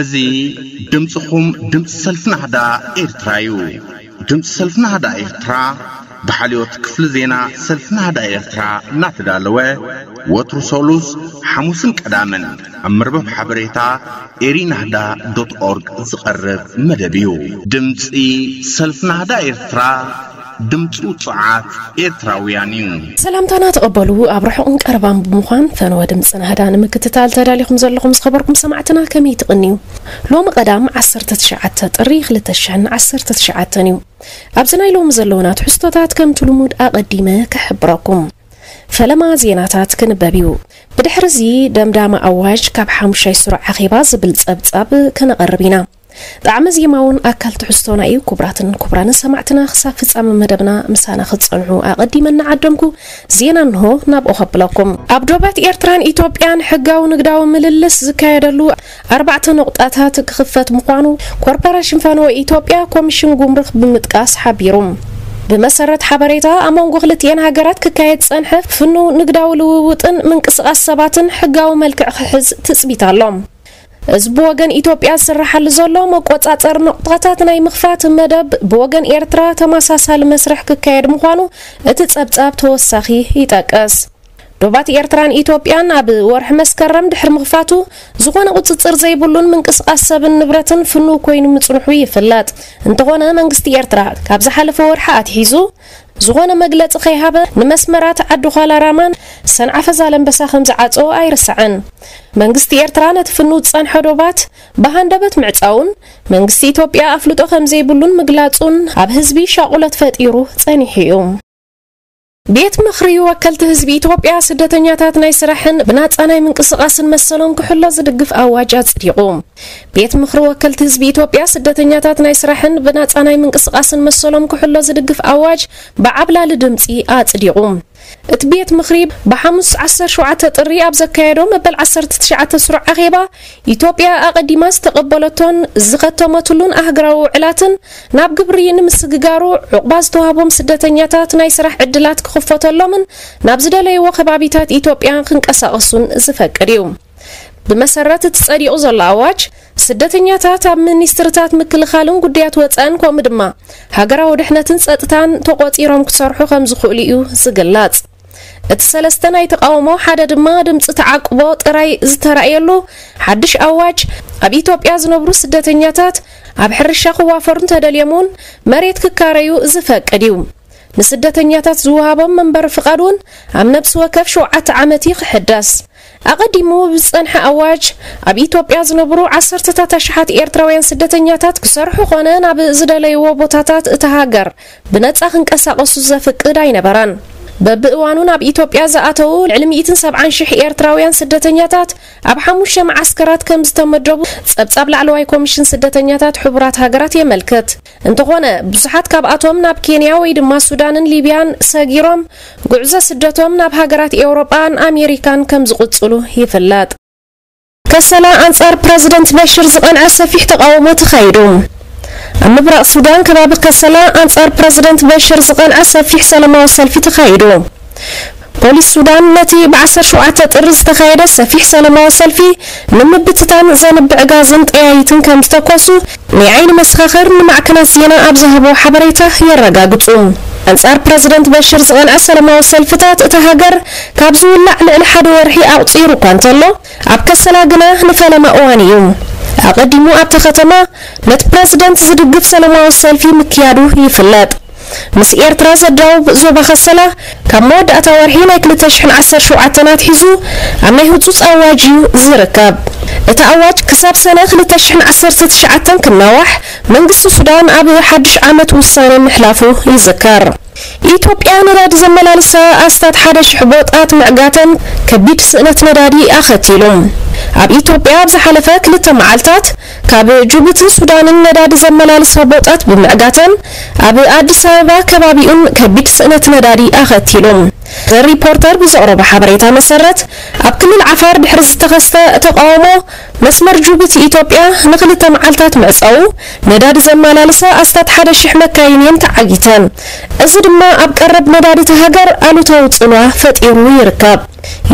እዚ ድምፅኹም ድምፂ ሰልፊ ናህዳ ኤርትራ እዩ። ድምፂ ሰልፊ ናህዳ ኤርትራ ብሓልዮት ክፍሊ ዜና ሰልፊ ናህዳ ኤርትራ እናተዳለወ ወትሩ ሰሉስ፣ ሓሙስን ቀዳምን ኣብ መርበብ ሓበሬታ ኤሪናህዳ ዶት ኦርግ ዝቐርብ መደብ እዩ። ድምፂ ሰልፊ ናህዳ ኤርትራ፣ ድምፂ ውፁዓት ኤርትራውያን እዩ። ሰላምታና ተቐበሉ። ኣብ ርሑቕን ቀረባን ብምዃን ፈነወ ድምፂ ናህዳ ንምክትታል ተዳሊኹም ዘለኹም ዝኸበርኩም ሰማዕትና ከመይ ትቕንዩ? ሎሚ ቀዳም ዓሰርተ ትሽዓተ ጥሪ ክልተ ሽሕን ዓሰርተ ትሽዓተን እዩ። ኣብዚ ናይ ሎሚ ዘለውና ትሕዝቶታት ከምቲ ልሙድ ኣቐዲመ ክሕብረኩም። ፈለማ ዜናታት ክንበብ እዩ። ብድሕሪ እዚ ደምዳሚ ኣዋጅ ካብ ሓሙሻይ ስሩዕ ኣኼባ ዝብል ጸብጻብ ከነቐርብ ኢና። ጣዕመ ዜማ እውን ኣካል ትሕዝቶና እዩ። ክቡራትን ክቡራንን ሰማዕትና ክሳብ ፍጻመ መደብና ምሳና ክትጸንሑ ኣቐዲመ እናዓደምኩ ዜና እንሆ ናብኡ ከብለኩም። ኣብ ዶባት ኤርትራን ኢትዮጵያን ሕጋዊ ንግዳዊ ምልልስ ዝካየደሉ ኣርባዕተ ነቑጣታት ክኽፈት ምዃኑ ኮርፖሬሽን ፈነወ ኢትዮጵያ ኮሚሽን ጉምሩክ ብምጥቃስ ሓቢሩ። ብመሰረት ሓበሬታ ኣብ መንጎ ክልቲኤን ሃገራት ክካየድ ዝጸንሐ ፍኑው ንግዳዊ ልውውጥን ምንቅስቓስ ሰባትን ሕጋዊ መልክዕ ክሕዝ ትጽቢት ኣሎ። እዚ ብወገን ኢትዮጵያ ዝስራሓሉ ዘሎ መቆጻጸሪ ነቑጣታት ናይ ምኽፋት መደብ ብወገን ኤርትራ ተመሳሳሊ መስርሕ ክካየድ ምዃኑ እቲ ጸብጻብ ተወሳኺ ይጠቅስ። ዶባት ኤርትራን ኢትዮጵያን ኣብ ወርሒ መስከረም ድሕሪ ምኽፋቱ ዝኾነ ቁጽጽር ዘይብሉን ምንቅስቓስ ሰብን ንብረትን ፍኑው ኮይኑ ምጽንሑ ይፍለጥ። እንተኾነ መንግስቲ ኤርትራ ካብ ዝሓለፈ ወርሒ ኣትሒዙ ዝኾነ መግለጺ ከይሃበ ንመስመራት ዓዲ ኳላ ራማን ሰንዓፈ ዛለንበሳ ከም ዝዓጾ ኣይርሳዕን። መንግስቲ ኤርትራ ነቲ ፍኑው ዝጸንሐ ዶባት ብሃንደበት ምዕጻውን መንግስቲ ኢትዮጵያ ኣፍልጦ ከም ዘይብሉን ምግላጹን ኣብ ህዝቢ ሻቑለት ፈጢሩ ጸኒሑ እዩ። ቤት ምኽሪ ወከልቲ ህዝቢ ኢትዮጵያ ስደተኛታት ናይ ስራሕን ብናጻ ናይ ምንቅስቓስን መሰሎም ክሕሎ ዝድግፍ ኣዋጅ ኣጽዲቑ። ቤት ምኽሪ ወከልቲ ህዝቢ ኢትዮጵያ ስደተኛታት ናይ ስራሕን ብናጻ ናይ ምንቅስቓስን መሰሎም ክሕሎ ዝድግፍ ኣዋጅ ብዓብላሊ ድምጺ ኣጽዲቑ። እቲ ቤት ምኽሪ ብሓሙስ ዓሰርተ ሸውዓተ ጥሪ ኣብ ዘካየዶ መበል ዓሰርተ ትሽዓተ ስሩዕ ኣኼባ፣ ኢትዮጵያ ኣቐዲማ ዝተቐበለቶን ዝኸተመትሉን ኣህጉራዊ ውዕላትን ናብ ግብሪ ንምስግጋሩ ዑቕባ ዝተዋህቦም ስደተኛታት ናይ ስራሕ ዕድላት ክኽፈተሎምን ናብ ዝደለይዎ ከባቢታት ኢትዮጵያ ክንቀሳቐሱን ዝፈቅድ እዩ። ብመሰረት እቲ ጸዲቑ ዘሎ ኣዋጅ፣ ስደተኛታት ኣብ ሚኒስትርታት ምክልኻልን ጉዳያት ወጻእን ከምኡ ድማ ሃገራዊ ድሕነትን ጸጥታን ተቖጺሮም ክሰርሑ ከም ዝኽእሉ እዩ ዝግለጽ። እቲ ሰለስተ ናይ ተቓውሞ፣ ሓደ ድማ ድምጺ ተዓቅቦ ጥራይ ዝተራእየሉ ሓድሽ ኣዋጅ፣ ኣብ ኢትዮጵያ ዝነብሩ ስደተኛታት ኣብ ሕርሻ ክዋፈሩ እንተደልዮም እውን መሬት ክካረዩ ዝፈቅድ እዩ። ንስደተኛታት ዝወሃቦም መንበሪ ፍቓድ እውን ኣብ ነብሲ ወከፍ ሸውዓተ ዓመት ይኽሕደስ። ኣቐዲሙ ብዝጸንሐ ኣዋጅ፣ ኣብ ኢትዮጵያ ዝነብሩ ዓሰርተታት ኣሽሓት ኤርትራውያን ስደተኛታት ክሰርሑ ኾነ ናብ ዝደለይዎ ቦታታት እታ ሃገር ብነጻ ክንቀሳቐሱ ዘፍቅድ ኣይነበረን። በብእዋኑ ናብ ኢትዮጵያ ዝኣተዉ ልዕሊ ሚእትን ሰብዓን ሽሕ ኤርትራውያን ስደተኛታት ኣብ ሓሙሽተ መዓስከራት ከም ዝተመደቡ ጸብጻብ ላዕለዋይ ኮሚሽን ስደተኛታት ሕቡራት ሃገራት የመልክት። እንተኾነ፣ ብዙሓት ካብኣቶም ናብ ኬንያ ወይ ድማ ሱዳንን ሊብያን ሰጊሮም ጉዕዞ ስደቶም ናብ ሃገራት ኤውሮጳን ኣሜሪካን ከም ዝቕጽሉ ይፍለጥ። ከሰላ ኣንጻር ፕረዚደንት በሽር ዝቐንዐ ሰፊሕ ተቓውሞ ተኻይዱ። ኣብ ምብራቕ ሱዳን ከባቢ ከሰላ ኣንጻር ፕረዚደንት በሽር ዝቐንዐ ሰፊሕ ሰላማዊ ሰልፊ ተኻይዱ። ፖሊስ ሱዳን ነቲ ብ ዓሰርተ ሸውዓተ ጥሪ ዝተኻየደ ሰፊሕ ሰላማዊ ሰልፊ ንምብትታን ዘንብዕ ጋዝን ጠያይትን ከም ዝተኮሱ ናይ ዓይኒ መሰኻኽር ንማዕከናት ዜና ኣብ ዝሃቦ ሓበሬታ የረጋግጹ። ኣንጻር ፕረዚደንት በሽር ዝቐንዐ ሰላማዊ ሰልፍታት እታ ሃገር ካብ ዝውላዕ ልዕሊ ሓደ ወርሒ ኣቑጺሩ እኳ እንተሎ፣ ኣብ ከሰላ ግና ንፈለማ እዋን እዩ። ኣቐዲሙ ኣብታ ከተማ ነቲ ፕረዚደንት ዝድግፍ ሰላማዊ ሰልፊ ምክያዱ ይፍለጥ። ምስ ኤርትራ ዘዳውብ ዞባ ከሰላ ካብ መወዳእታ ወርሒ ናይ ክልተ ሽሕን ዓሰርተ ሸውዓተን ኣትሒዙ ኣብ ናይ ህጹጽ ኣዋጅ እዩ ዝርከብ። እቲ ኣዋጅ ክሳብ ሰነ ክልተ ሽሕን ዓሰርተ ትሽዓተን ክናዋሕ መንግስቲ ሱዳን ኣብ ሓድሽ ዓመት ውሳነ ምሕላፉ ይዝከር። ኢትዮጵያ ነዳዲ ዘመላልሳ ኣስታት ሓደ ሽሕ ቦጣት ምዕጋተን ከቢድ ስእነት ነዳዲ ኣኸቲሉ። ኣብ ኢትዮጵያ ኣብ ዝሓለፈ ክልተ መዓልታት ካብ ጅቡትን ሱዳንን ነዳዲ ዘመላልሳ ቦጣት ብምዕጋተን ኣብ ኣዲስ ኣበባ ከባቢኡን ከቢድ ስእነት ነዳዲ ኣኸቲሉ። ሪፖርተር ብዘቕረቦ ሓበሬታ መሰረት፣ ኣብ ክልል ዓፋር ድሕሪ ዝተኸስተ ተቃውሞ መስመር ጅቡቲ ኢትዮጵያ ንክልተ መዓልታት ምዕጻዉ፣ ነዳዲ ዘመላልሳ ኣስታት ሓደ ሽሕ መካይን እየን ተዓጊተን። እዚ ድማ ኣብ ቀረብ ነዳዲ እታ ሃገር ኣሉታዊ ጽልዋ ፈጢሩ ይርከብ።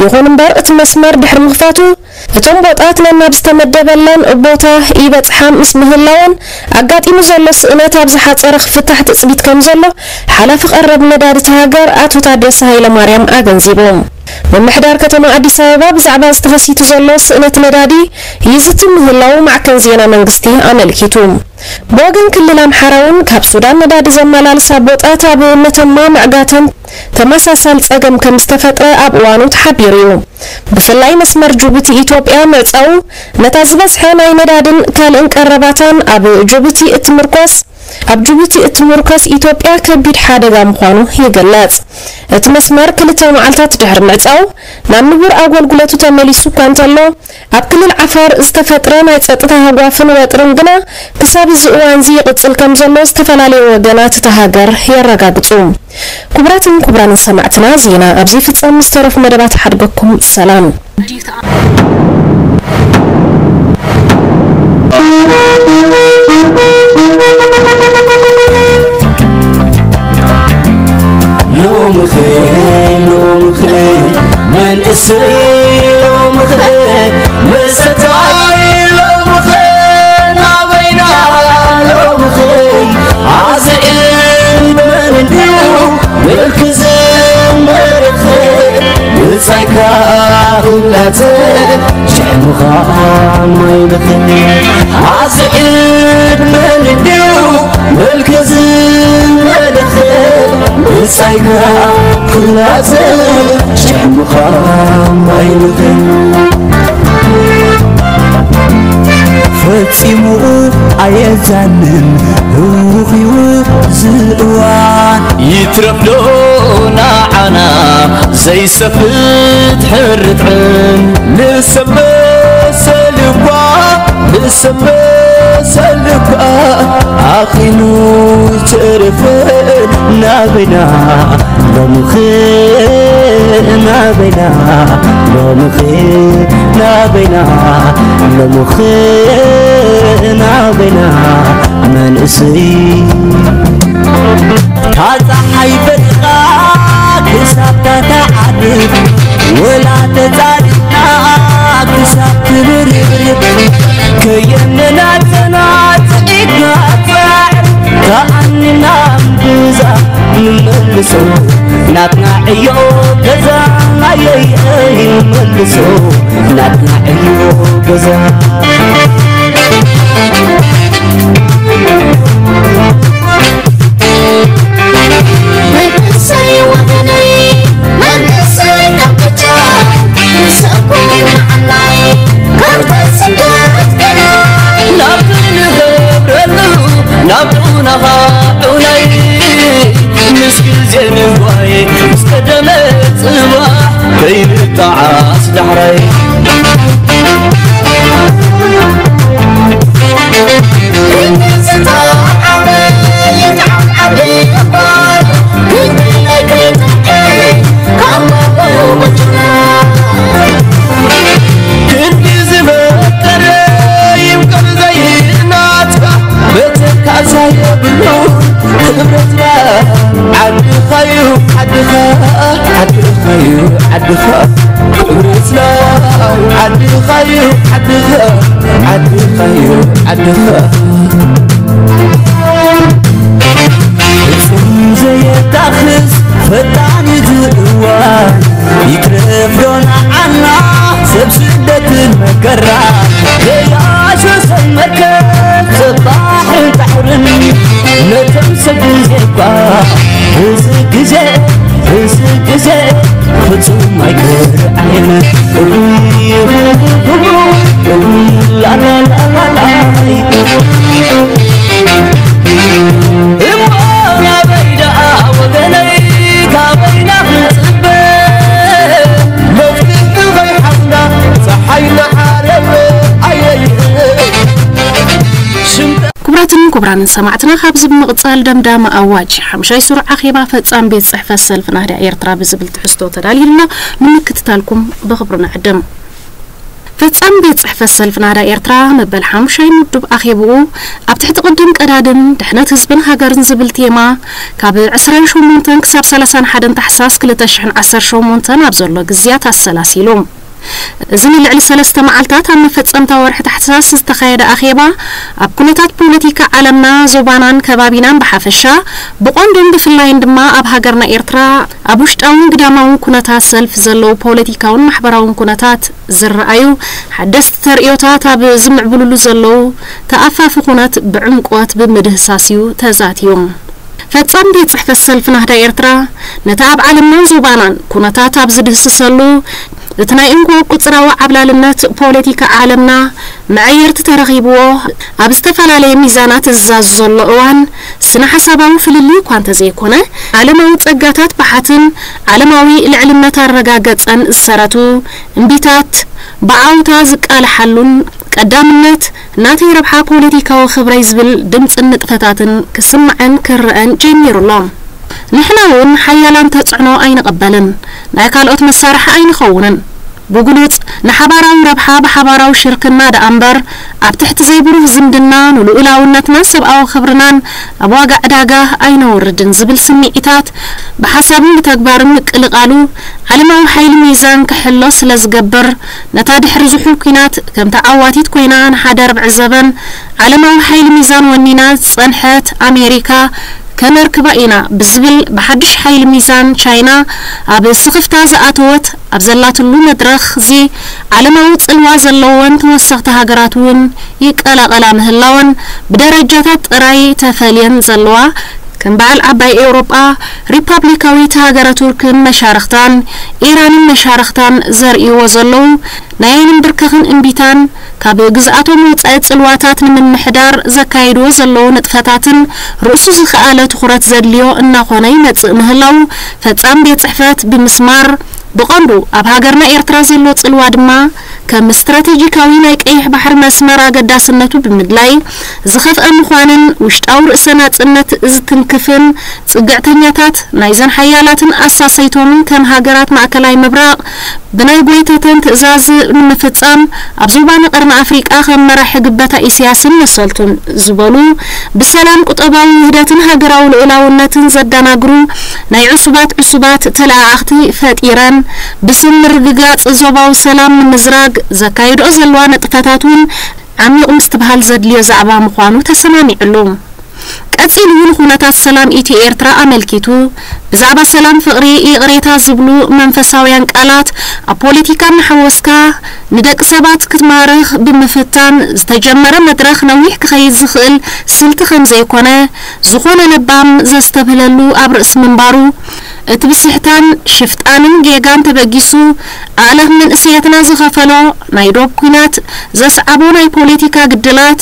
ይኹን እምበር፣ እቲ መስመር ድሕሪ ምኽፋቱ፣ እቶም ቦጣት ነናብ ዝተመደበለን ቦታ ይበጽሓ ምስ ምህላወን ኣጋጢሙ ዘሎ ስእነት ኣብ ዝሓጸረ ክፍታሕ ትጽቢት ከም ዘሎ ሓላፊ ቀረብ ነዳዲ እታ ሃገር ኣቶ ታደሰ ሃይለማርያም ኣገንዚቦም። ምምሕዳር ከተማ ኣዲስ ኣበባ ብዛዕባ ዝተኸሲቱ ዘሎ ስእነት ነዳዲ ይዝቲ ምህላው ማዕከን ዜና መንግስቲ ኣመልኪቱ። ብወገን ክልል ኣምሓራ እውን ካብ ሱዳን ነዳዲ ዘመላልሳ ቦጣት ኣብ መተማ ምዕጋተን ተመሳሳል ጸገም ከም ዝተፈጥረ ኣብ እዋኑ ተሓቢሩ እዩ። ብፍላይ መስመር ጅቡቲ ኢትዮጵያ ምዕጻው ነታ ዝበዝሐ ናይ ነዳድን ካልእን ቀረባታን ኣብ ጅቡቲ እትምርኮስ ኣብ ጅቡቲ እትምርኮስ ኢትዮጵያ ከቢድ ሓደጋ ምዃኑ ይግለጽ። እቲ መስመር ክልተ መዓልታት ድሕሪ ምዕጻው ናብ ንቡር ኣገልግሎቱ ተመሊሱ እኳ እንተሎ ኣብ ክልል ዓፋር ዝተፈጥረ ናይ ጸጥታ ሃጓፍን ወጥርን ግና ክሳብ እዚ እዋን እዚ ይቕጽል ከም ዘሎ ዝተፈላለዩ ወገናት እታ ሃገር የረጋግጹ። ክቡራትን ክቡራንን ሰማዕትና ዜና ኣብዚ ፍጻም ዝተረፉ መደባት ሓድገኩም ሰላም። ሎምኸ ሎምኸ መንእሰይ ሎምኸ መሰታይ ሎምኸ ናበይና ሎምኸ ኣዘኤን መን እንድዩ ምልክ ዝመረኸ ብጻይካ ሁላተ ሸሕሙኻ ማይበኸ ኣዘኤን መን እንድዩ ምልክ ዝመረኸ ብጻይካ ኩላተ ሸሕሙኻ ማይበኸ ፈጺሙ ኣየዛንን ህውኺ ዝእዋን ይትረፍዶ ንዓና ዘይሰፍት ሕርጥዕን ንሰበሰልኳ ንሰበሰልኳ ኣኺሉ ተረፈ ናበይና ሎምኸ ናበይና ሎምኸ ናበይና ሎምኸ ናበይና መንእሰይ ታፀሓይ በሪኻ ክሳብ ታተዓርብ ወላ ተፃሪና ክሳብ ትብርብርብ ከየምንና ተናፅዒትና ፃዕር ከኣንና እምብዛ ንመልሶ ናትና ዕዮ ገዛ ኣየይ ንመልሶ ናትና ዕዮ ገዛ መንእሰይ ወገነይ መንእሰይ ካብ ብቻ ንሰኩም ንዓናይ ካብ ስደት ገናይ ናብ ንኸብረሉ ናብ ዑናኻ ዑናይ ምስ ግዜ ንዋይ ምስ ቀደመ ጽባሕ ከይንጠዓስ ዳሕራይ ክንዲ ዝበጠረ ይምቀል ዘይናትካ መተካእታ የብሉ ክብረትና ዓድኻዩ ዓድኻ ዓድኻዩ ዓድኻ ክብረትና ዓድኻዩ ዓድኻ ዓድኻዩ ዓድኻ ፍጹም ዘየታኽስ ፈጣን እዩ ዝእዋን ይትረፍ ዶ ንዓና ሰብ ስደትን መከራ ገያሾ ሰብ መርከብ ሰብ ባሕርን ባሕርን ነቶም ሰብ ግዜ እኳ እዚ ግዜ እዚ ግዜ ፍጹም ኣይክርዓይን ላላላላላይ እሞ ናበይ ደኣ ወገነይ ካበይና ክንጽበ መፍትሒ ከይሓዝና ጸሓይ ንዓረብ ኣየይ ሽምጠ ክቡራትን ክቡራንን ሰማዕትና ካብዚ ብምቕጻል ደምዳሚ ኣዋጅ ሓምሻይ ስሩዕ ኣኼባ ፈጻም ቤት ጽሕፈት ሰልፊ ናህዳ ኤርትራ ብዝብል ትሕዝቶ ተዳልዩልና ንምክትታልኩም ብኽብሪ ንዕድም። ፈጻሚ ቤት ጽሕፈት ሰልፊ ናህዳ ኤርትራ መበል ሓሙሻይ ምዱብ ኣኼብኡ ኣብ ትሕቲ ቅድም ቀዳድም ድሕነት ህዝብን ሃገርን ዝብል ቴማ ካብ ዕስራን ሸሞንተን ክሳብ ሰላሳን ሓደን ታሕሳስ ክልተ ሽሕን ዓሰርተ ሸሞንተን ኣብ ዘሎ ግዝያት ኣሰላሲሉ። እዚ ንልዕሊ ሰለስተ መዓልታት ኣብ መፈጸምታ ወርሒ ታሕሳስ ዝተኻየደ ኣኼባ፣ ኣብ ኩነታት ፖለቲካ ዓለምና፣ ዞባናን ከባቢናን ብሓፈሻ፣ ብቐንዱን ብፍላይን ድማ ኣብ ሃገርና ኤርትራ፣ ኣብ ውሽጣውን ግዳማውን ኩነታት ሰልፍ ዘለዉ ፖለቲካውን ማሕበራውን ኩነታት ዝረኣዩ ሓደስቲ ተርእዮታት ኣብ ዝምዕብልሉ ዘለዉ ተኣፋፊ ኩነት ብዕምቆት ብምድህሳስ እዩ ተዛትዩ። ፈጻም ቤት ጽሕፈት ሰልፊ ናህዳ ኤርትራ፣ ነቲ ኣብ ዓለምናን ዞባናን ኩነታት ኣብ ዝድህስሰሉ፣ እቲ ናይ እንኮ ቁጽራዊ ዓብላልነት ፖለቲካ ዓለምና መዐየርቲ ተረኺብዎ፣ ኣብ ዝተፈላለየ ሚዛናት ዝዛዙ ዘሎ እዋን፣ ስነ ሓሳባዊ ፍልልይ እኳ እንተዘይኮነ፣ ዓለማዊ ጸጋታት ብሓትን ዓለማዊ ልዕልነት ኣረጋገጸን ዝሰረቱ እምቢታት ብዓውታ ዝቃልሓሉን፣ ቀዳምነት ናተይ ረብሓ ፖለቲካዊ ክብረይ ዝብል ድምጽን ንጥፈታትን ክስማዕን ክረኣን ጀሚሩ ኣሎ። ንሕና እውን ሓያላን ተጽዕኖ ኣይንቕበልን፣ ናይ ካልኦት መሳርሒ ኣይንኸውንን። ብግሉጽ፣ ንሓባራዊ ረብሓ ብሓባራዊ ሽርክና ደኣ እምበር፣ ኣብ ትሕቲ ዘይብሩህ ዝምድና ንልኡላውነትናን ሰብኣዊ ክብርናን ኣብ ዋጋ ዕዳጋ ኣይነውርድን ዝብል ስምዒታት ብሓሳብን ብተግባርን ምቅልቃሉ፣ ዓለማዊ ሓይሊ ሚዛን ክሕሎ ስለ ዝገብር፣ ነታ ድሕሪ ዝሑል ኲናት ከም ተዓዋቲት ኮይና ንሓደ ርብዒ ዘበን ዓለማዊ ሓይሊ ሚዛን ወኒና ዝጸንሐት ኣሜሪካ ከነርክባ ኢና ብዝብል ብሓድሽ ሓይሊ ሚዛን ቻይና ኣብ ስኽፍታ ዝኣተወት ኣብ ዘላትሉ መድረኽ እዚ ዓለማዊ ጽልዋ ዘለወን ተወሰኽቲ ሃገራት እውን ይቀላቐላ ምህላወን ብደረጃታት ጥራይ ተፈልየን ዘለዋ ከም በዓል ዓባይ ኤውሮጳ ሪፓብሊካዊት ሃገረ ቱርክን መሻርኽታን ኢራንን መሻርኽታን ዘርእይዎ ዘለዉ ናይ ኣይንንብርከኽን እምቢታን ካብ ግዝኣቶም ወጻኢ ጽልዋታት ንምምሕዳር ዘካይድዎ ዘለዉ ንጥፈታትን ርእሱ ዝኸኣለ ትኹረት ዘድልዮ እናኾነ ይመጽእ ምህላዉ ፈጻም ቤት ጽሕፈት ብምስማር ብቐንዱ ኣብ ሃገርና ኤርትራ ዘሎ ጽልዋ ድማ ከም ስትራቴጂካዊ ናይ ቀይሕ ባሕሪ መስመር ኣገዳስነቱ ብምድላይ ዝኸፍአ ምዃንን ውሽጣዊ ርእሰ ናጽነት ዝትንክፍን ጽግዕተኛታት ናይዘን ሓያላትን ኣሳሰይቶምን ከም ሃገራት ማእከላይ ምብራቕ ብናይ ጎይተተን ትእዛዝ ንምፍጻም ኣብ ዞባና ቀርኒ ኣፍሪቃ ከም መራሒ ግበታ ኢሳያስን መሰልቱን ዝበሉ ብሰላም ቁጠባዊ ውህደትን ሃገራዊ ልኡላውነትን ዘደናግሩ ናይ ዕሱባት ዕሱባት ተለኣኣኽቲ ፈጢረን ብስም ምርግጋጽ ዞባዊ ሰላም ንምዝራግ ዘካይድኦ ዘለዋ ንጥፈታት እውን ዓሚቕ ምስትብሃል ዘድልዮ ዛዕባ ምዃኑ ተሰማሚዕሉ። ቀጺሉ እውን ኩነታት ሰላም ኢትዮ ኤርትራ ኣመልኪቱ ብዛዕባ ሰላም፣ ፍቕሪ፣ ይቕሬታ ዝብሉ መንፈሳውያን ቃላት ኣብ ፖለቲካ እናሓወስካ ንደቂ ሰባት ክትማርኽ ብምፍታን ዝተጀመረ መድረኽ ነዊሕ ክኸይድ ዝኽእል ስልቲ ከም ዘይኮነ ዝኾነ ለባም ዘስተብህለሉ ኣብ ርእሲ ምንባሩ እቲ ብስሕታን ሽፍጣንን ጌጋን ተበጊሱ ኣእላፍ መንእሰያትና ዝኸፈሎ ናይ ዶብ ኲናት ዘስዓቦ ናይ ፖለቲካ ግድላት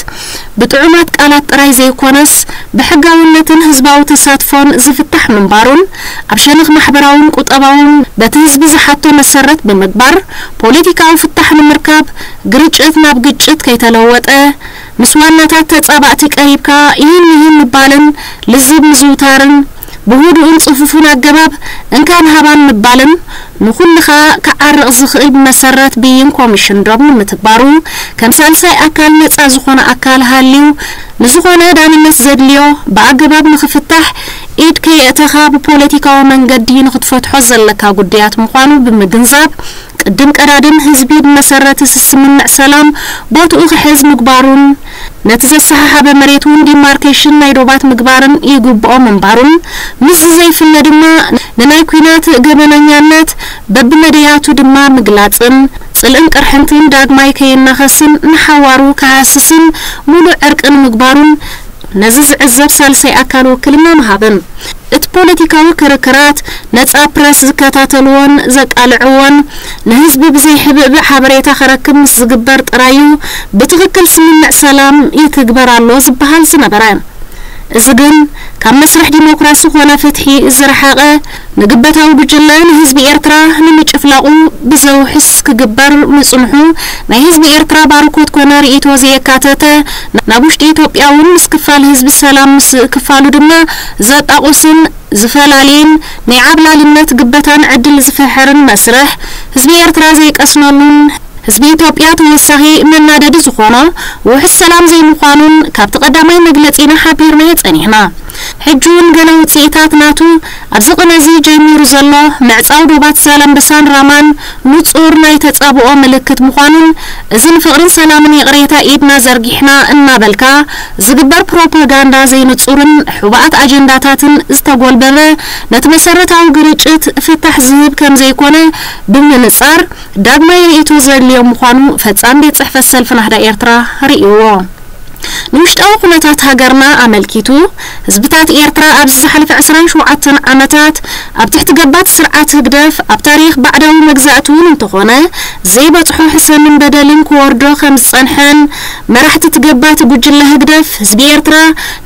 ብጥዑማት ቃላት ጥራይ ዘይኮነስ ብሕጋውነትን ህዝባዊ ተሳትፎን ዝፍታሕ ምንባሩን ኣብ ሸነኽ ማሕበራውን ቁጠባውን በቲ ህዝቢ ዝሓቶ መሰረት ብምግባር ፖለቲካዊ ፍታሕ ንምርካብ ግርጭት ናብ ግጭት ከይተለወጠ ምስ ዋናታት ተጻባእቲ ቀሪብካ ይህን ይህን ምባልን ልዝብ ምዝውታርን ብህዱእን ጽፉፉን ኣገባብ እንካን ሃባን ምባልን ንኹልኻ ክዓርቕ ዝኽእል ብመሰረት ብይን ኮሚሽን ዶብ ንምትግባሩ ከም ሳልሳይ ኣካል ነጻ ዝኾነ ኣካል ሃልዩ ንዝኾነ ዳንነት ዘድልዮ ብኣገባብ ንኽፍታሕ ኢድ ከየእተኻ ብፖለቲካዊ መንገዲ ንኽትፈትሖ ዘለካ ጉዳያት ምዃኑ ብምግንዛብ ቅድም ቀዳድም ህዝቢ ብመሰረት እቲ ስምምዕ ሰላም ቦትኡ ክሕዝ ምግባሩን ነቲ ዘሰሓሓበ መሬት እውን ዲማርኬሽን ናይ ዶባት ምግባርን ይግብኦ ምንባሩን ምስዚ ዘይፍለ ድማ ንናይ ኲናት ገበነኛነት በብመደያቱ ድማ ምግላጽን ጽልእን ቅርሕንትን ዳግማይ ከየናኸስን ንሓዋሩ ክሃስስን ሙሉእ ዕርቂ ንምግባሩን ነዚ ዝዕዘብ ሳልሳይ ኣካል ውክልና ምሃብን እቲ ፖለቲካዊ ክርክራት ነጻ ፕረስ ዝከታተልዎን ዘቃልዕዎን ንህዝቢ ብዘይሕብእብእ ሓበሬታ ክረክብ ምስ ዝግበር ጥራዩ ብትኽክል ስምምዕ ሰላም ይትግበር ኣሎ ዝበሃል ዝነበረ። እዚ ግን ካብ መስርሕ ዲሞክራሲ ኮነ ፍትሒ ዝረሓቐ ንግበታዊ ጉጅለ ንህዝቢ ኤርትራ ንምጭፍላቑ ብዘውሕስ ክግበር ምጽንሑ ናይ ህዝቢ ኤርትራ ባርኮት ኮነ ርእይቶ ዘየካተተ ናብ ውሽጢ ኢትዮጵያ እውን ምስ ክፋል ህዝቢ ሰላም ምስ ክፋሉ ድማ ዘጣቑስን ዝፈላልይን ናይ ዓብላልነት ግበታን ዕድል ዝፈሕርን መስርሕ ህዝቢ ኤርትራ ዘይቀስነሉን ህዝቢ ኢትዮጵያ ተወሳኺ መናደዲ ዝኾኖ ውሕስ ሰላም ዘይምዃኑን ካብቲ ቀዳማይ መግለጺና ሓቢርናዮ ጸኒሕና። ሕጂ እውን ገለ ውጽኢታት ናቱ ኣብዚ ቅነ እዚ ጀሚሩ ዘሎ ምዕጻው ዶባት ዛላምበሳን ራማን ንጹር ናይ ተጻብኦ ምልክት ምዃኑን፣ እዚ ንፍቕርን ሰላምን ይቕሬታ ኢድና ዘርጊሕና እናበልካ ዝግበር ፕሮፓጋንዳ ዘይንጹርን ሕቡኣት ኣጀንዳታትን ዝተጎልበበ፣ ነቲ መሰረታዊ ግርጭት ፍታሕ ዝህብ ከም ዘይኮነ ብምንጻር፣ ዳግማይ ርእይቶ ዘድልዮ ምዃኑ ፈጻሚ ቤት ጽሕፈት ሰልፊ ናህዳ ኤርትራ ርእይዎ። ንውሽጣዊ ኩነታት ሃገርና ኣመልኪቱ፣ ህዝብታት ኤርትራ ኣብዚ ዝሓለፈ ዕስራን ሸውዓተን ዓመታት ኣብ ትሕቲ ገባቲ ስርዓት ህግደፍ ኣብ ታሪኽ ባዕዳዊ መግዛእቲ እውን እንተኾነ ዘይበጽሖ ሕሰምን በደልን ክወርዶ ከም ዝጸንሐን፣ መራሕቲ እቲ ገባቲ ጉጅለ ህግደፍ ህዝቢ ኤርትራ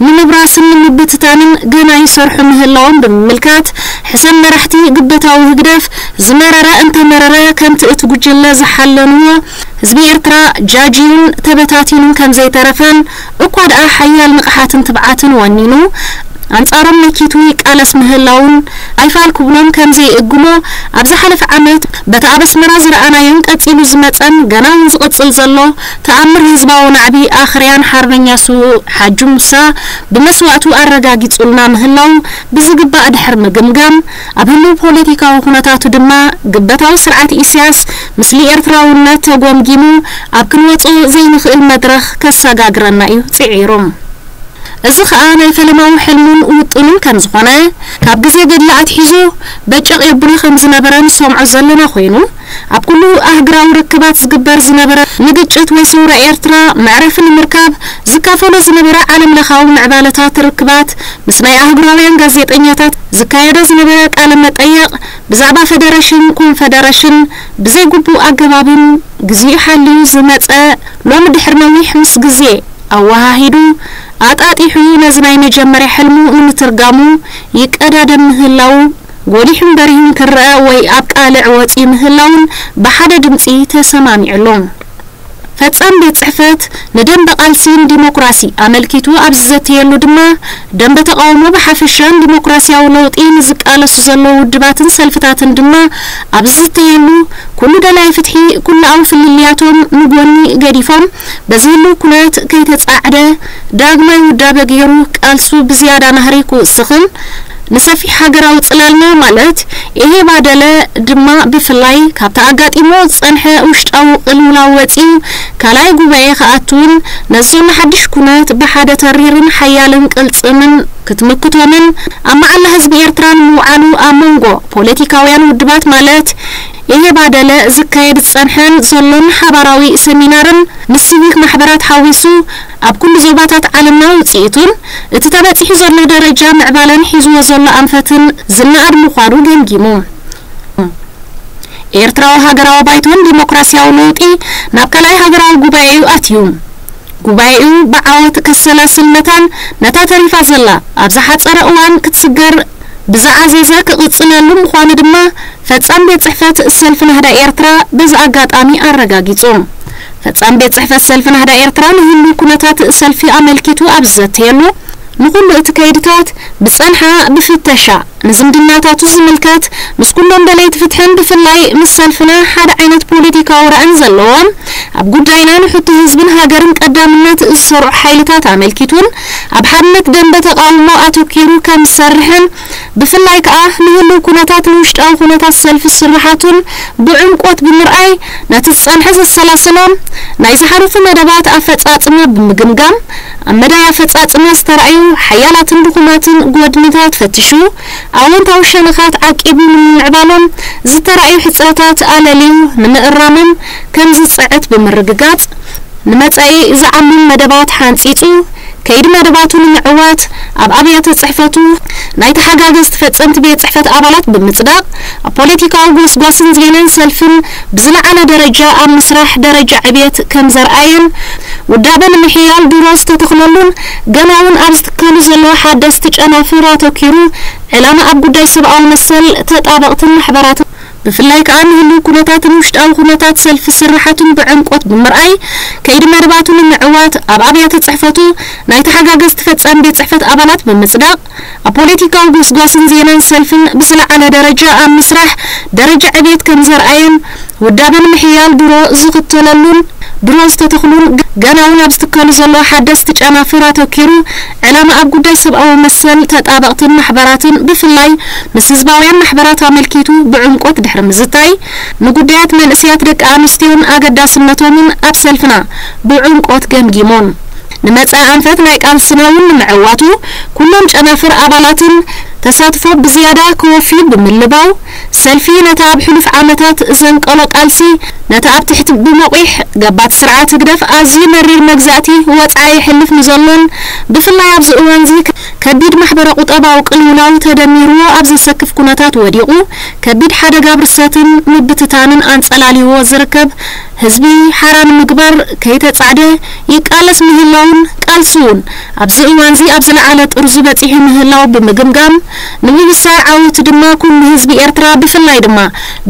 ንምብራስን ንምብትታንን ገና ይሰርሑ ምህላዎም ብምምልካት፣ ሕሰም መራሕቲ ግበታዊ ህግደፍ ዝመረረ እንተመረረ፣ ከምቲ እቲ ጉጅለ ዝሓለንዎ ህዝቢ ኤርትራ ጃጅዩን ተበታቲኑን ከም ዘይተረፈን፣ እኳ ደኣ ሓያል ንቕሓትን ትብዓትን ወኒኑ ኣንጻሮም መኪቱ ይቃለስ ምህላውን፣ ኣይፋል ክብሎም ከም ዘይእግሞ፣ ኣብ ዝሓለፈ ዓመት በቲ ኣብ ኣስመራ ዝረኣናዮን ቀጺሉ ዝመጸን ገና እውን ዝቕጽል ዘሎ ተኣምር ህዝባዊ ናዕቢ ኣኽርያን ሓርበኛ ስዉእ ሓጂ ሙሳ ብመስዋእቱ ኣረጋጊጹልና ምህላው ብዝግባእ ድሕሪ ምግምጋም፣ ኣብ ህሉው ፖለቲካዊ ኩነታቱ ድማ ግበታዊ ስርዓት ኢሳያስ ምስሉ ኤርትራውነት ተጎምጊሙ ኣብ ክንወጾ ዘይንኽእል መድረኽ ከሰጋግረና እዩ ጽዒሩ። እዚ ኸኣ ናይ ፈለማዊ ሕልሙን ውጥኑን ከም ዝኾነ፣ ካብ ግዜ ገድሊ ኣትሒዙ በጨቕ የብሎ ከም ዝነበረ ንሰምዖ ዘለና ኮይኑ፣ ኣብ ኩሉ ኣህግራዊ ርክባት ዝግበር ዝነበረ ንግጭት ወይ ሰውራ ኤርትራ መዕረፊ ንምርካብ ዝካፈሎ ዝነበረ ዓለም ለኻዊ ምዕባለታት ርክባት፣ ምስ ናይ ኣህጉራውያን ጋዜጠኛታት ዝካየዶ ዝነበረ ቃለ መጠየቕ ብዛዕባ ፈደረሽን ኮንፈደረሽን ብዘይግቡእ ኣገባብን ግዚኡ ሓልዩ ዝመጸ፣ ሎሚ ድሕሪ ነዊሕ ምስ ግዜ ኣወሃሂዱ ኣጣጢሑ ነዚ ናይ መጀመርያ ሕልሙ ንምትርጋሙ ይቀዳደም ምህላዉ፣ ጎሊሑን በሪሁን ክረኣ ወይ ኣብ ቃልዕ ወጺኡ ምህላዉን ብሓደ ድምጺ ተሰማሚዑ ኣሎ። ፈጻም ቤት ጽሕፈት ንደንበ ቃልሲን ዲሞክራሲ ኣመልኪቱ ኣብ ዝዘተየሉ ድማ፣ ደንበ ተቓውሞ ብሓፈሻን ዲሞክራሲያዊ ለውጢ ንዝቃለሱ ዘለዉ ውድባትን ሰልፍታትን ድማ ኣብ ዝዝተየሉ፣ ኩሉ ደላይ ፍትሒ ኩላዊ ፍልልያቶም ንጎኒ ገዲፎም፣ በዚ ህሉው ኩነት ከይተጻዕደ ዳግማይ ውዳበ ገይሩ ቃልሱ ብዝያዳ ናህሪ ክውስኽን፣ ንሰፊሕ ሃገራዊ ጽላልና ማለት ኤሄባደለ ድማ ብፍላይ ካብቲ ኣጋጢሞ ዝጸንሐ ውሽጣዊ ቅልውላው ወጺኡ ካልኣይ ጉባኤ ክኣቱን ነዚ ዘሎ ሓድሽ ኩነት ብሓደ ተሪርን ሓያልን ቅልጽምን ክትምክቶምን ኣብ መዓላ ህዝቢ ኤርትራ ንምውዓሉ ኣብ መንጎ ፖለቲካውያን ውድባት ማለት ኤሄባደለ ዝካየድ ዝጸንሐን ዘሎን ሓባራዊ ሰሚናርን ምስ ሲቪክ ማሕበራት ሓዊሱ ኣብ ኩሉ ዞባታት ዓለምና ውጽኢቱን እቲ ተበጺሑ ዘሎ ደረጃ ምዕባለን ሒዝዎ ዘሎ ኣንፈትን ዝነኣድ ምዃኑ ገምጊሙ። ኤርትራዊ ሃገራዊ ባይቶን ዲሞክራሲያዊ ለውጢ ናብ ካልኣይ ሃገራዊ ጉባኤ እዩ ኣትዩ። ጉባኤኡ ብዓወት ከሰላስል መታን ነታ ተሪፋ ዘላ ኣብ ዝሓጸረ እዋን ክትስገር ብዝዓዘዘ ክቕጽለሉ ምዃኑ ድማ ፈጻም ቤት ጽሕፈት ሰልፊ ናህዳ ኤርትራ በዚ ኣጋጣሚ ኣረጋጊጹ። ፈጻም ቤት ጽሕፈት ሰልፊ ናህዳ ኤርትራ ንህሉ ኩነታት ሰልፊ ኣመልኪቱ ኣብ ዝዘተየሉ፣ ንኹሉ እቲ ከይድታት ብጸንሓ ብፍተሻ ንዝምድናታቱ ዝምልከት ምስ ኩሎም ደለይቲ ፍትሕን ብፍላይ ምስ ሰልፍና ሓደ ዓይነት ፖለቲካዊ ራእን ዘለዎም ኣብ ጉዳይና ንሕቶ ህዝብን ሃገርን ቀዳምነት ዝሰርዑ ሓይልታት ኣመልኪቱን ኣብ ሓድነት ደንበ ተቓውሞ ኣተኪሩ ከም ዝሰርሕን ብፍላይ ከኣ ንህሉው ኩነታት ንውሽጣዊ ኩነታት ሰልፊ ስርሓቱን ብዕምቆት ብምርኣይ ነቲ ዝጸንሐ ዘሰላስሎም ናይ ዝሓለፉ መደባት ኣፈጻጽማ ብምግምጋም ኣብ መዳይ ኣፈጻጽማ ዝተራእዩ ሓያላትን ድኹማትን ጎድንታት ፈቲሹ ኣወንታዊ ሸነኻት ዓቂቡ ንምምዕባሎም ዝተራእዩ ሕጽረታት ኣለልዩ ንምእራሞም ከም ዝጽዕት ብምርግጋጽ ንመጻኢ ዝዓምም መደባት ሓንጺጹ ከይዲ መደባቱ ንምዕዋት ኣብ ኣብያተ ጽሕፈቱ ናይ ተሓጋገዝቲ ፈጸምቲ ቤት ጽሕፈት ኣባላት ብምጽዳቕ ኣብ ፖለቲካዊ ጎስጓስን ዜናን ሰልፍን ብዝለዓለ ደረጃ ኣብ ምስራሕ ደረጃ ዕብየት ከም ዘርኣየን ውዳበ ንምሕያል ድሮ ዝተተኽለሉን ገና እውን ኣብ ዝትከሉ ዘለዉ ሓደስቲ ጨናፍር ኣተኪሩ ዕላማ ኣብ ጉዳይ ሰብኣዊ መሰል ተጣበቕትን ማሕበራትን ብፍላይ ከኣ ንህልው ኩነታትን ውሽጣዊ ኩነታት ሰልፊ ስርሓቱን ብዕምቆት ብምርኣይ፣ ከይዲ መደባቱ ንምዕዋት ኣብ ኣብያተ ጽሕፈቱ ናይ ተሓጋገዝቲ ፈጻሚ ቤት ጽሕፈት ኣባላት ብምጽዳቕ፣ ኣብ ፖለቲካዊ ጎስጓስን ዜናን ሰልፍን ብዝለዓለ ደረጃ ኣብ ምስራሕ ደረጃ ዕቤት ከም ዘርኣየን ውዳበን ምሕያል ድሮ ዝኽተለሉን ድሮ ዝተተኽሉን ገና እውን ኣብ ዝትከሉ ዘለዉ ሓደስቲ ጨናፍር ኣተኪሩ ዕላማ ኣብ ጉዳይ ሰብኣዊ መሰል ተጣበቕትን ማሕበራትን ብፍላይ ምስ ህዝባውያን ማሕበራት ኣመልኪቱ ብዕምቆት ድሕሪ ምዝታይ ንጉዳያት መንእሰያት ደቂ ኣንስትዮን ኣገዳስነቶምን ኣብ ሰልፍና ብዕምቆት ገምጊሞን ንመጻኢ ኣንፈት ናይ ቃልስና እውን ንምዕዋቱ ኩሎም ጨናፍር ኣባላትን ተሳትፎ ብዝያዳ ከወፍዩ ብምልባው ሰልፊ ነቲ ኣብ ሕሉፍ ዓመታት ዘንቀሎ ቃልሲ ነቲ ኣብ ትሕቲ ብመቑሕ ገባቲ ስርዓት ህግደፍ ኣዝዩ መሪር መግዛእቲ ወጽዓ የሕልፍ ንዘሎን ብፍላይ ኣብዚ እዋንዚ ከቢድ ማሕበረ ቁጠባዊ ቅልውላው ተደሚርዎ ኣብ ዘሰክፍ ኩነታት ወዲቑ ከቢድ ሓደጋ ብርሰትን ምብትታንን ኣንጸላልይዎ ዝርከብ ህዝቢ ሓራ ንምግባር ከይተጻዕደ ይቃለስ ምህላውን ቃልሱ እውን ኣብዚ እዋንዚ ኣብ ዝለዓለ ጥርዙ በጺሑ ምህላው ብምግምጋም ንምብሳር ዓወቱ ድማ ኩሉ ህዝቢ ኤርትራ ብፍላይ ድማ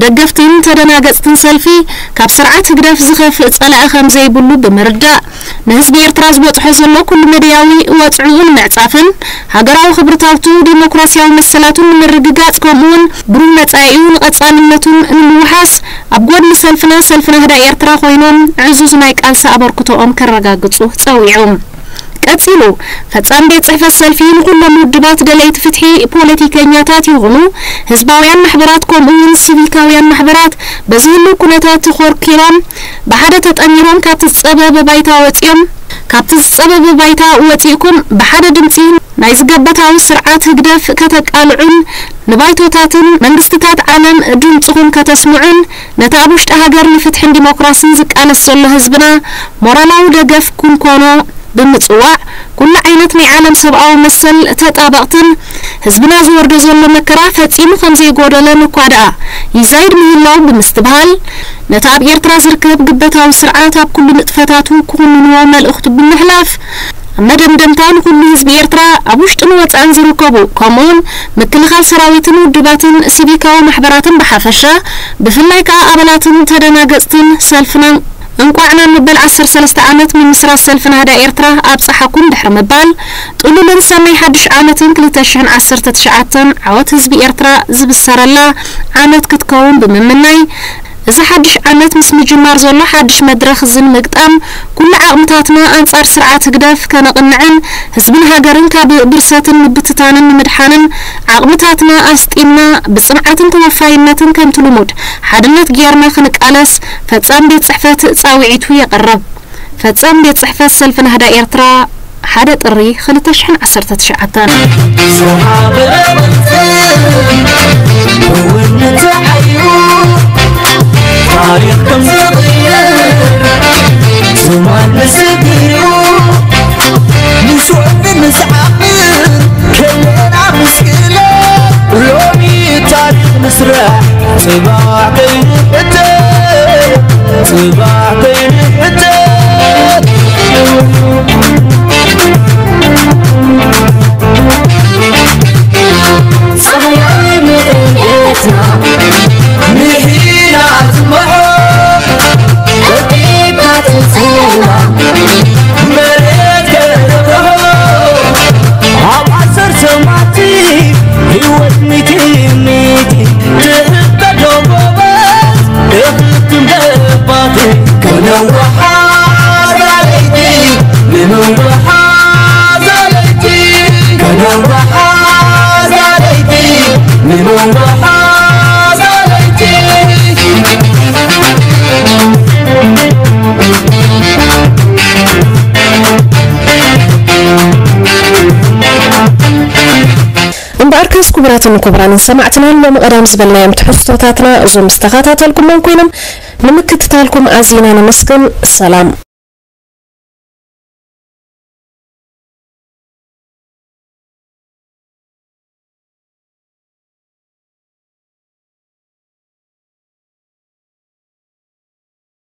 ደገፍትን ተደናገጽትን ሰልፊ ካብ ስርዓት ህግደፍ ዝኸፍእ ጸላኢ ከም ዘይብሉ ብምርዳእ ንህዝቢ ኤርትራ ዝበጽሖ ዘሎ ኩሉ መደያዊ ወጽዕኡ ንምዕጻፍን ሃገራዊ ክብርታቱ ዲሞክራሲያዊ መሰላቱን ንምርግጋጽ ከምኡውን ብሩህ መጻኢኡ ንቐጻልነቱን ንምውሓስ ኣብ ጎድኒ ሰልፍና ሰልፊ ናህዳ ኤርትራ ኮይኖም ዕዙዝ ናይ ቃልሲ ኣበርክቶኦም ከረጋግጹ ጸዊዑ። ቀጺሉ ፈጻሚ ቤት ጽሕፈት ሰልፊ ንኹሎም ውድባት ደለይቲ ፍትሒ ፖለቲከኛታት ይኹኑ ህዝባውያን ማሕበራት ከምኡ እውን ሲቪካውያን ማሕበራት በዚ ህልው ኩነታት ተኾርኪሮም ብሓደ ተጠሚሮም ካብቲ ዝጸበበ ባይታ ወጺኦም ካብቲ ዝጸበበ ባይታ ወጺእኩም ብሓደ ድምጺ ናይ ዝገበታዊ ስርዓት ህግደፍ ከተቃልዑን ንባይቶታትን መንግስትታት ዓለም ድምጽኹም ከተስምዑን ነቲ ኣብ ውሽጢ ሃገር ንፍትሕን ዲሞክራስን ዝቃለስ ዘሎ ህዝብና ሞራላዊ ደገፍ ክንኮኖ ብምጽዋዕ ኩሉ ዓይነት ናይ ዓለም ሰብኣዊ መሰል ተጣበቕትን ህዝብና ዝወርዶ ዘሎ መከራ ፈጺሙ ከም ዘይጎደለን እኳ ደኣ ይዛይድ ምህላው ብምስትብሃል ነቲ ኣብ ኤርትራ ዝርከብ ግበታዊ ስርዓት ኣብ ኩሉ ንጥፈታቱ ክኹንንዎ መልእኽቱ ብምሕላፍ ኣብ መደምደምታ ንኹሉ ህዝቢ ኤርትራ ኣብ ውሽጥን ወጻእን ዝርከቡ ከምኡውን ምክልኻል ሰራዊትን ውድባትን ሲቪካዊ ማሕበራትን ብሓፈሻ ብፍላይ ከኣ ኣባላትን ተደናገጽትን ሰልፍና እንቋዕ ናብ መበል ዓሰርተ ሰለስተ ዓመት ምምስራት ሰልፊ ናህዳ ኤርትራ ኣብጽሓኩም ድሕሪ ምባል ጥሉልን ሰናይ ሓድሽ ዓመትን ክልተ ሽሕን ዓሰርተ ትሽዓተን ዓወት ህዝቢ ኤርትራ ዝብሰረላ ዓመት ክትከውን ብምምናይ እዚ ሓድሽ ዓመት ምስ ምጅማር ዘሎ ሓድሽ መድረኽ ዝን ምግጣም ኩሉ ዓቕምታትና ኣንጻር ስርዓት ህግደፍ ከነቕንዕን ህዝብን ሃገርን ካብ ብርሰትን ምብትታንን ንምድሓንን ዓቕምታትና ኣስጢምና ብጽንዓትን ተወፋይነትን ከምቲ ልሙድ ሓድነት ጌርና ክንቃለስ ፈጻም ቤት ጽሕፈት ጻውዒቱ የቕርብ። ፈጻም ቤት ጽሕፈት ሰልፊ ናህዳ ኤርትራ ሓደ ጥሪ ክልተ ሽሕን ዓሰርተ ትሽዓተን። ታሪኽ ከም ዝቕየር ዝማን ምስክር እዩ። ንስዕብን ንስዓብን ከለና ምስክለ ሎሚ ታሪኽ ምስራሕ ጽባሕ ከይንሕተ ጽባሕ ከይንሕተ ጸሃያዊ መሬትና ምሒና ትመሖ ደቂቃ ትንጽላ መሬት ከነብርሆ ኣብ ዓሰርተ መዓልቲ ህይወት ሚቲ ሚቲ ትሕበዶ ጎበዝ እኽትም ደባቲ ከነውሓ ዛለይቲ ንንውሓ ዛለይቲ ከነውሓ ዛለይቲ ንንውሓ ዛለይቲ እምበኣርከስ ክቡራትን ክቡራንን ሰማዕትና ሎሚ ቀዳም ዝበልናዮም ትሕዝቶታትና እዞም ዝተኸታተልኩሞም ኮይኖም ንምክትታልኩም ኣዚና ነመስግን። ሰላም።